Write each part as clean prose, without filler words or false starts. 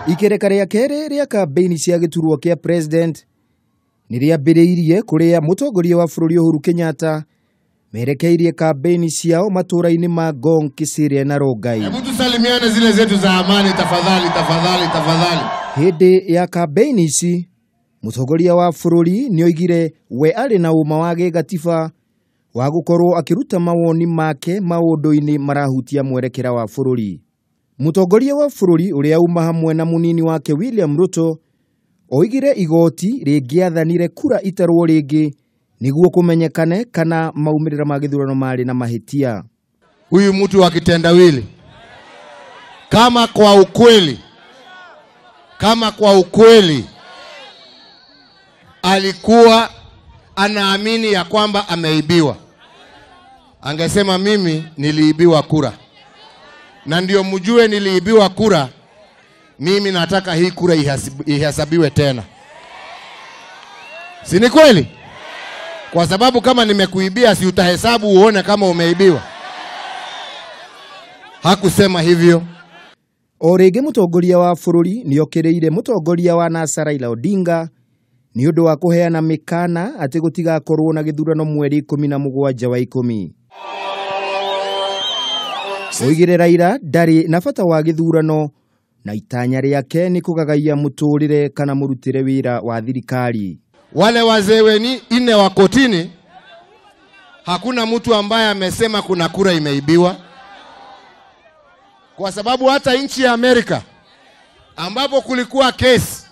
Ikereka rĩa kerĩ rĩa kambĩini cia gĩturwa kĩa president nĩ rĩambĩrĩirie kũrĩa mũtongoria wa bũrũri Uhuru Kenyatta merekeirie kambĩini ciao matũũra-inĩ ma Ngong, Kiserian na Rongai. Hebu tusalimiane zile zetu za amani tafadhali, tafadhali, tafadhali. Hĩndĩ ya kambĩini ici mũtongoria wa bũrũri nĩoigire we arĩ na ũma wa gĩgatiba wa gũkorwo akĩruta mawoni make maũndũ-inĩ marahutia mwerekera wa bũrũri. Mũtongoria wa bũrũri ũrĩa uma hamwe na mũnini wake William Ruto oigire igoti rĩngĩathanire kura itarwo rĩngĩ nĩguo kũmenyekane kana maumĩrĩra ma gĩthurano marĩ na mahĩtia. Huyu mtu wa kitendawili, kama kwa ukweli, kama kwa ukweli alikuwa anaamini ya kwamba ameibiwa, angesema mimi niliibiwa kura, na ndio mjue niliibiwa kura, mimi nataka hii kura ihesabiwe tena. Si ni kweli? Kwa sababu kama nimekuibia, si utahesabu uone kama umeibiwa? Hakusema hivyo. O rĩngĩ mũtongoria wa bũrũri nĩokĩrĩire mũtongoria wa NASA Raila Odinga nĩ ũndũ wa kũheana mĩkana atĩ gũtigakorwo na gĩthurano mweri 17 wa 10. Oigire Raila ndarĩ na bata wa gĩthurano na itanya rĩake nĩ kũgagaia mũtũrĩre kana mũrutĩre wĩra wa thirikari. Wale wazee weni ine wa kotini, hakuna mtu ambaye amesema kuna kura imeibiwa, kwa sababu hata nchi ya Amerika ambapo kulikuwa kesi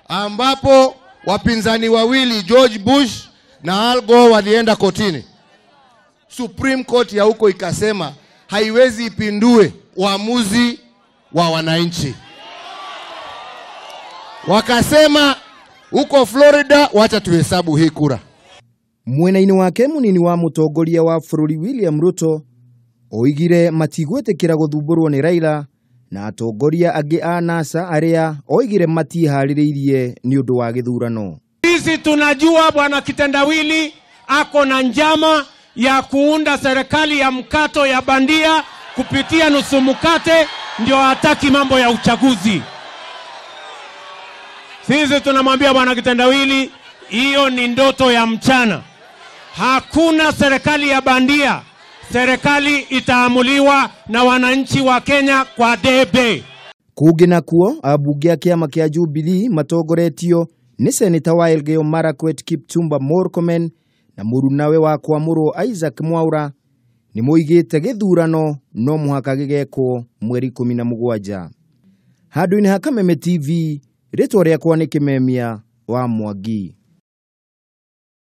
ambapo wapinzani wawili George Bush na Al Gore walienda kotini, Supreme Court ya huko ikasema haiwezi ipindue uamuzi wa wananchi. Wakasema huko Florida, wacha tuhesabu hii kura. Mwena-inĩ wake mũnini wa mũtongoria wa bũrũri William Ruto oigire matigwĩtĩkĩra gũthumbũrwo nĩ Raila na atongoria angĩ a NASA arĩa oigire matiharĩrĩirie nĩ ũndũ wa gĩthurano. Sisi tunajua bwana Kitendawili ako na njama ya kuunda serikali ya mkato ya bandia kupitia nusu mkate, ndio hataki mambo ya uchaguzi. Sisi tunamwambia bwana Kitendawili, hiyo ni ndoto ya mchana. Hakuna serikali ya bandia. Serikali itaamuliwa na wananchi wa Kenya kwa debe. Kũngĩ nakuo ambunge a kĩama kĩa Jubilee matongoretio nĩ seneta wa Elgeyo Marakwet Kipchumba Murkomen na mũrunawe wa kwamũrwo Isaac Mwaura nĩ moigĩte gĩthurano no mũhaka gĩgekwo mweri 17. Handũ-inĩ ha Kameme TV, rĩtwa rĩakwa nĩ Kĩmemia wa Mwangi.